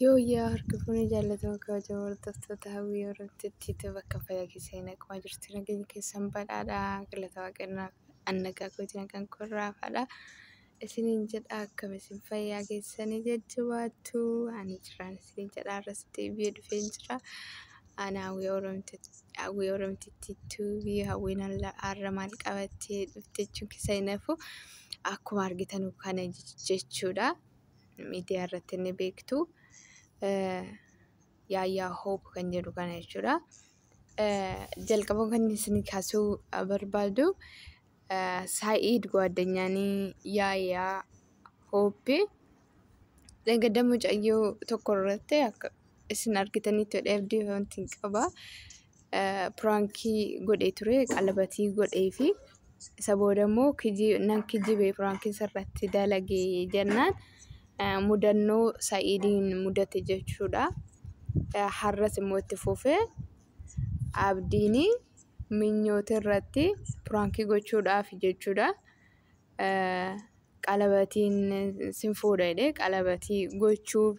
Yooyyaa harka fuunee jaallatamoo kabajamoo hordoftoota hawwii Oromtittiitu bakka fayyaa keessanii naqamaa jirtu. Nageenya keessan badhaadhaa galata waaqannaa annagaa kootiin nagaan korraafaadha. Isiniin jedha akkam isin fayyaa keessanii jajjabaattu ani jiraan isiniin jedha har'as deebi'ee dhufeen jira. Ana hawwii Oromtittiitu hawwiin har'a maal qabattee dhufte jechuun keessa hin hafu akkuma argitan kana jechuudha. Miidiyaa irratti ni beektu. Yaayyaa Hope kan jedhu kana jechuudha. Jalqaba kan isin kaasuu barbaadu Saa'iid Gwaaddanyaanii Yaayyaa Hope dheengadda mucayyoo tokko irratti akka isin argitanitti jedhee abdii wanti hin qaba. Piraankii godhee ture qalabatii godhee fi isa booda immoo nan kijibee piraankii irratti dalagee jennaan mudannoo Saa'idiin mudate jechuudha. Har'as immoo itti fufee Abdiin minyoota irratti piraankii gochuudhaaf jechuudha. Qalabatiin sin fuudha jedhee qalabatii gochuuf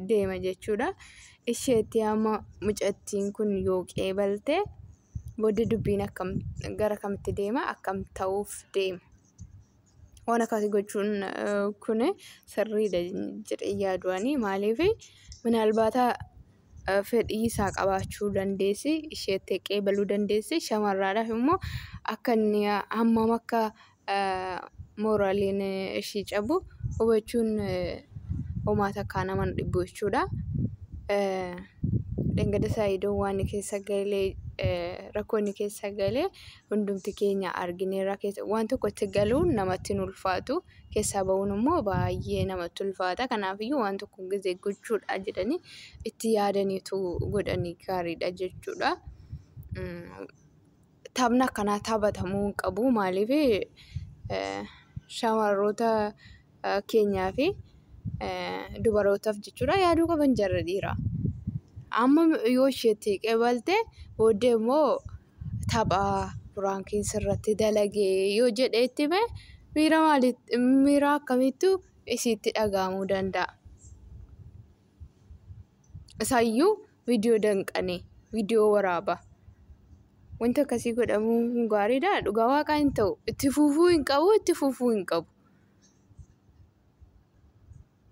deema jechuudha. Isheetti amma mucattiin kun yoo qeebalte booda dubbiin akkam gara kamitti deema akkam ta'uuf deema. Waan akkasii gochuun kun sirriidha jedhee yaadu ani. Maaliif minaalbaata fedhii isaa qabaachuu dandeessi isheetti qeebaluu dandeessi shamarraadhaaf immoo akka inni hammam akka mooraaliin ishii cabu hubachuun homaa takkaa nama hin dhibu jechuudha. Dheengadda Saayidoon waan keessa galee rakkoo inni keessa galee hundumti keenya argineerra keessa waan tokkotti galuun namatti hin ulfaatu keessaa bahuun immoo baay'ee namatti ulfaata. Kanaafiyyuu waan tokko gizee gochuudha jedhanii itti yaadaniitu godhanii gaariidha jechuudha. Taphni akkanaa taphatamuu hin qabu. Maaliif shamarroota keenyaa fi dubarootaaf jechuudha yaaduu qaban jarri dhiiraa. Amma yoo isheetti qeebalte booddee immoo tapha piraankiin sirratti dalagee yoo jedhee itti hime miira maalii miira akkamiitu isiitti dhaga'amuu danda'a. Isaayyuu viidiyoo danqanii viidiyoo waraaba. Wanti akkasii godhamuun kun gaariidha. Dhugaa waaqaa hin ta'u. Itti fufuu hin qabu. Itti fufuu hin qabu.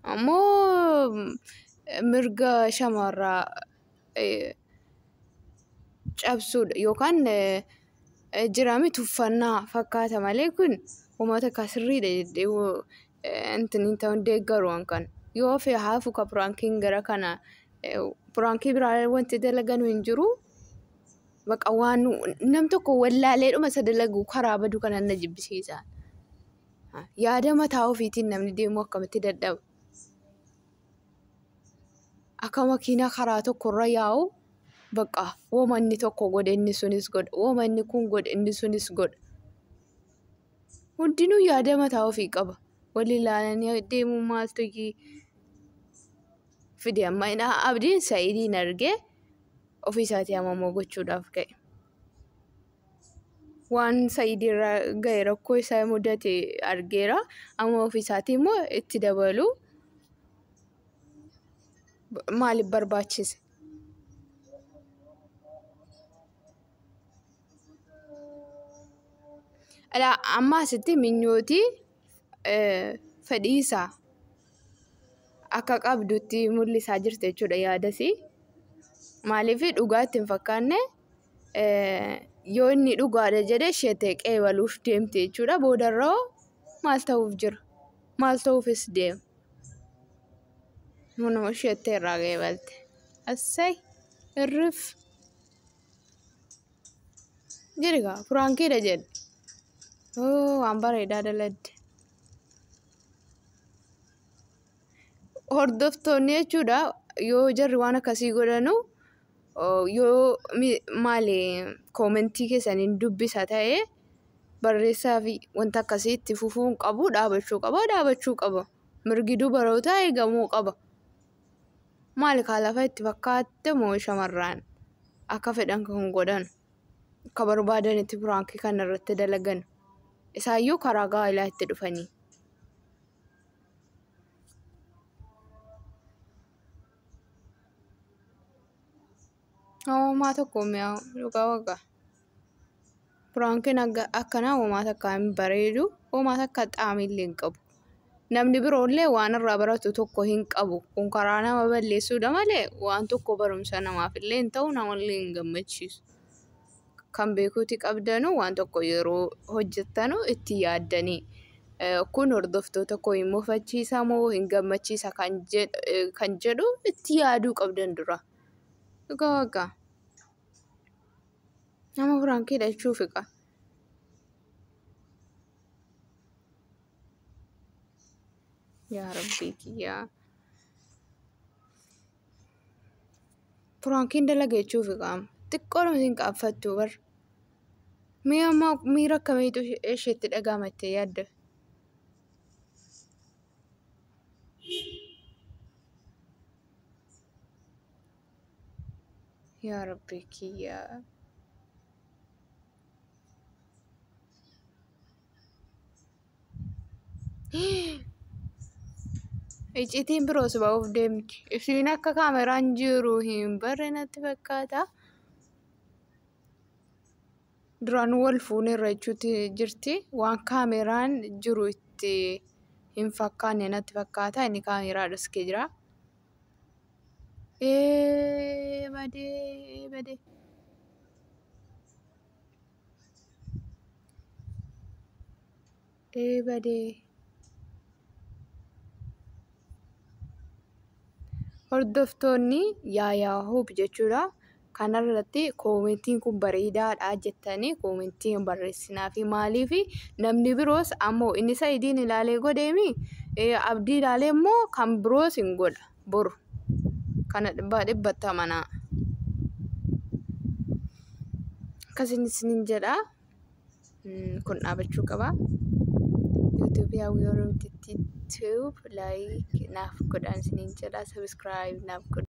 Ammoo mirga shamarraa cabsuudha yookaan jiraame tuffannaa fakkaata malee kun uummata akka sirriidha jedhee intin hin ta'u deeggaru waan kana. Yoo hafe haafu ka piraankiin gara kana piraankii biraa wanti dalaganu hin jiru. Baqa waan nam tokko wallaaleedhuma isa dalagu karaa badu kana na jibbisiisa. Yaada mataa ofiitiin namni deemu akkamitti dadhaba. Akka makiinaa karaa tokkorra yaa'u baqa wooma inni tokko godhe inni sunis godha wooma inni kun godhe inni sunis godha. Hundinuu yaada mataa ofii qaba. Wal ilaalanii deemuu maaltu fide amma Abdiin Sa'idiin argee ofii isaatii amamoo gochuudhaaf ka'e. Waan Sa'idii irra ga'e rakkoo isaa mudate argeera. Amma ofii isaatii immoo itti dabalu maaliif barbaachise? Alaa amma asitti minyootii fedhii isaa akka qabdutti mul'isaa jirti jechuudha yaadasii. Maaliif dhugaa itti hin fakkaanne yoo inni dhugaadha jedhe isheetti qeebaluuf deemti jechuudha. Boodarra maal ta'uuf jira? Maal ta'uufis deema? Munuma isheetti irraa qeebalte. Assay irrif jedhi gaa piraankiidha jedhe. Waan bareedaa daladde. Hordoftoonni jechuudha yoo jarri waan akkasii godhanu yoo maali koomentii keessaniin dubbisa ta'e barreessaa fi wanta akkasii itti fufuu hin qabu dhaabachuu qaba dhaabachuu qaba. Mirgi dubarootaa eegamuu qaba. Maali kaa lafa itti fakkaatte moo shamarraan akka fedhan kan godhan akka barbaadanitti piraankii kana irratti dalagan isaayyuu karaa gaa'elaa itti dhufanii. Homaa tokko mi'aawu dhugaa waqa. Piraankiin akkanaa homaa takka hin bareedu. Homaa takka xaamillee hin qabu. Namni biroollee waan irraa baratu tokko hin qabu. Kun karaa nama balleessuudha malee waan tokko barumsa namaafillee hin ta'u, namallee hin gammachiisu. Kan beekuuti qabdanu waan tokko yeroo hojjettanu itti yaaddanii. Kun hordoftoota koo hin mufachiisa moo hin gammachiisa kan jedhu itti yaaduu qabdan dura. Dhugaa waaqa. Nama piraankiidha jechuuf egaa. Yaa Rabbii kiyyaa. Piraankiin dalaga jechuuf egaa. Xiqqoodhuma isin qaanfattu bar. Mee amma miira akkamiitu isheetti dhaga'ama jettee yaadda? Yaa Rabbii kiyyaa. Iccitiin biroos ba'uuf deemti. Isiin akka kaameraan jiru hin barre natti fakkaata. Duraan wal fuuneerra jechuutti jirti. Waan kaameraan jiru itti hin fakkaanne natti fakkaata. Inni kaameraa dhoskee jira. Ee badee badee. Ee badee. Hordoftoonni Yaayaa Hoop jechuudha. Kanarratti koomentiin kun bareedaadha jettanii koomentii hin barreessinaa fi maaliif namni biroos ammoo inni Sa'idiin ilaalee godheemi, Abdii ilaalee immoo kan biroos hin godha boru. Kana dhibbaa dhibbatti amanaa. Akkasin isinin jedha. Kun dhaabachuu qaba. YouTube Hawwii Oromtitti Tube like naaf godhaan isinin jedha. Subscribe naaf godha.